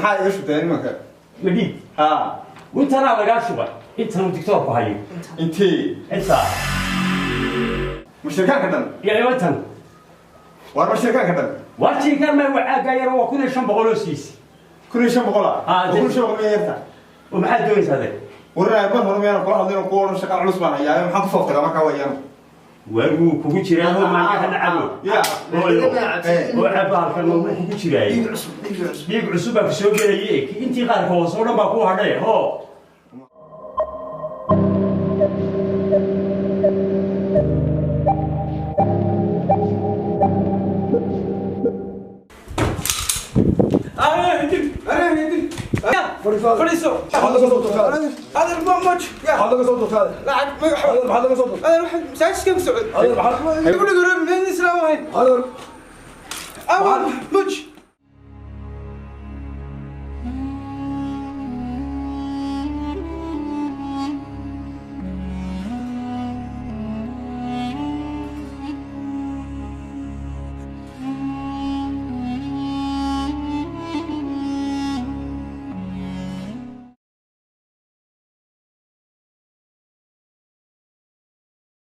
Maxaa iga shubteen imanka? Ma dhiig? Ha. Intanaa lagaa shubay, intanuu dictoorku hayo. Intee? Intaa. Mushirkaanka dhan? Iyo intan. Waar, mushirkaanka dhan? Waa jiikaan maa, wacaagaa yar waa 1500 oo siisi. 1500 ah? Ah, 1500 miyaa yarta? Oo maxaad doonaysaa adeer? Warinaya, mar hore miyaan kula hadlin oo ku odhan shaqa culus baan hayaa? Maxaan ku fooftagaa markaa wayaan? Waar, wuu kugu jiraa oo maanka cabo. Ya. Hooyo, oo cabo halkan wuu kugu jiraay. Dhiig cusub, dhiig cusub. Dhiig cusub baa ku soo gelaye, intii qaarka hoose oo dhan baa ku hadhay hoo. Fadhiiso. Adeer, ma moj. Lacag magax. Adeer, waxaan masaajidka ku socday. Gabadha garoon meen islaam ahayn. Awa moj.